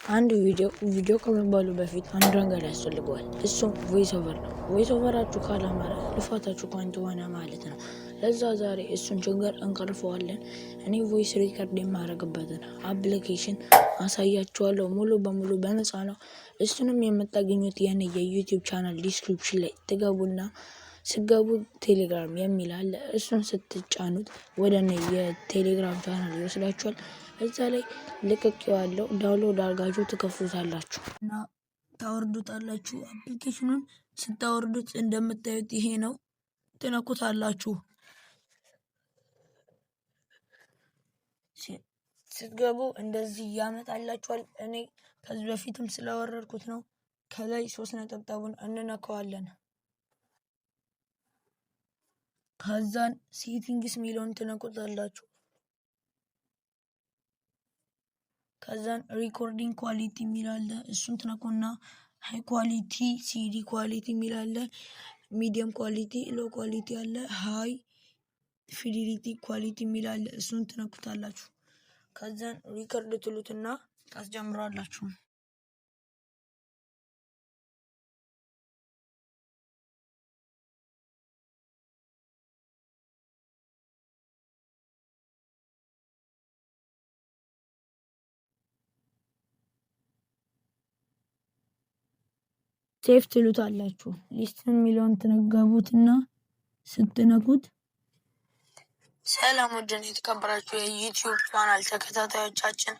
አንድ ቪዲዮ ቪዲዮ ከመባሉ በፊት አንድ ነገር ያስፈልገዋል። እሱም voice over ነው። Voice over ኣችሁ ካላማረ ልፋታችሁ ከንቱ ሆነ ማለት ነው። ለዛ ዛሬ እሱን ችግር እንቀርፈዋለን። እኔ voice record የማደርግበትን application አሳያችኋለሁ። ሙሉ በሙሉ በነፃ ነው። እሱንም የምታገኙት የኔ የ YouTube channel description ላይ ትገቡና ስገቡ ቴሌግራም የሚል አለ። እሱን ስትጫኑት ወደ እኔ የቴሌግራም ቻናል ይወስዳችኋል። እዛ ላይ ልቅቄዋለሁ። Download አድርጋችሁ ትከፍቱታላችሁ እና ታወርዱታላችሁ። Application ኑን ስታወርዱት እንደምታዩት ይሄ ነው። ትነኩታላችሁ። ስትገቡ እንደዚህ ያመጣላችኋል። እኔ ከዚህ በፊትም ስላወረድኩት ነው። ከላይ ሶስት ነጠብጣቡን እንነካዋለን። ከዛን settings የሚለውን ትነኩታላችሁ። ከዛን recording quality የሚል አለ። እሱን ትነኩና high quality፣ CD quality የሚል አለ። Medium quality፣ low quality አለ። High fidelity quality የሚል አለ። እሱን ትነኩታላችሁ። ከዛን record ትሉትና ታስጀምራላችሁ። Save ትሉታላችሁ። Listen የሚለውን ትነገቡትና ስትነኩት ሰላም ውድን የተከበራችሁ የ YouTube channel ተከታታዮቻችን፣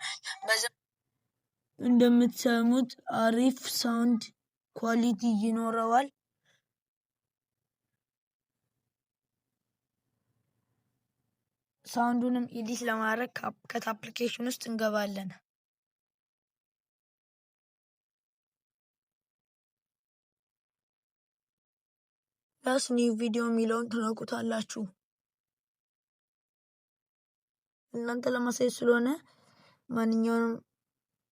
እንደምትሰሙት አሪፍ sound quality ይኖረዋል። Sound ኡንም edit ለማድረግ CapCut application ውስጥ እንገባለን። Plus new video የሚለውን ትነኩታላችሁ። እናንተ ለማሳየት ስለሆነ ማንኛውንም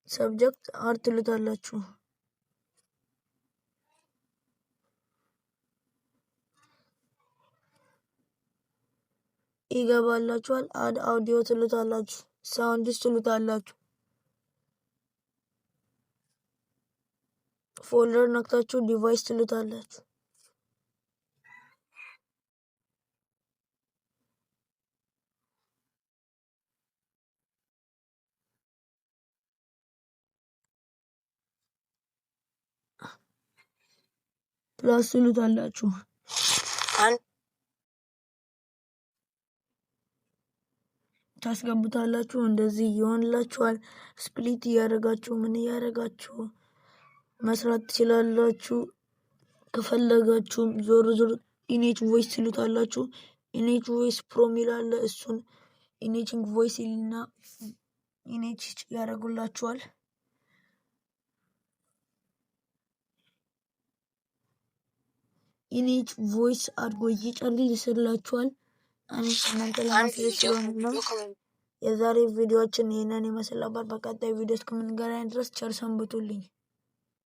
subject add ትሉታላችሁ። ይገባላችኋል። Add audio ትሉታላችሁ። Sounds ትሉታላችሁ። Folder ነክታችሁ device ትሉታላችሁ። Plus ትሉታላችሁ። ታስገቡታላችሁ። እንደዚህ ይሆንላችኋል። Split እያደረጋችሁ ምን እያደረጋችሁ መስራት ትችላላችሁ። ከፈለጋችሁም ዞር ዞር enhance voice ትሉታላችሁ። Enhance voice pro ሚል አለ። እሱን enhancing voice ይልና enhance ያደርጉላችኋል። Enhance voice አድርጎ ይጨርስላችኋል። እናንተ ለማሳየት ስለሆነ ነው። የዛሬ ቪዲዮችን ይህንን ይመስል ነበር። በቀጣይ ቪዲዮ እስከምንገናኝ ድረስ ቸር ሰንብቱልኝ።